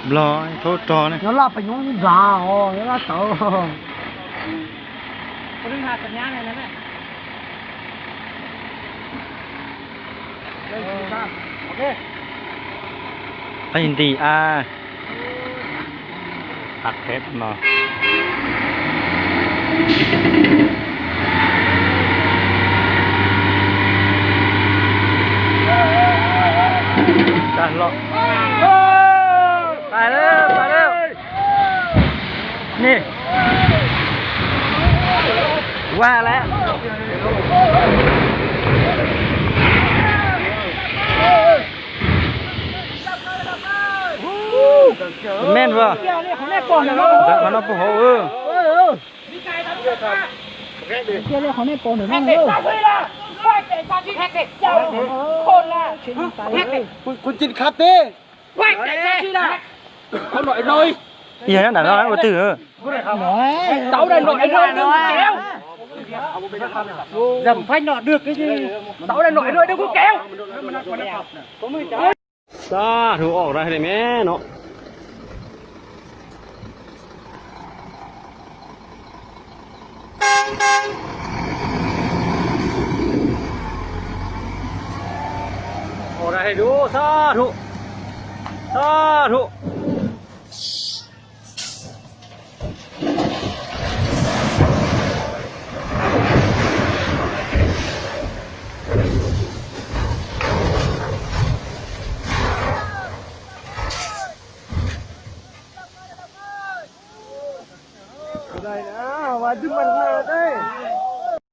Nplog thaub rog ne. Nyob laj pas nyob nram os, nyob laj tawv. Qab nti a. Qab qheb no. Tag los. Pais lawm, pais lawm. Ni. Ua lawm. Men as. Ntawm qhov no puag hauv. Kuv tsis khab teb. Yog nyob nram no ua twg? Tau dai no, tau dai no, tau dai no, kuv kev. Xab hu oj dab li me no. Oj dab li lub xab hu, xab hu.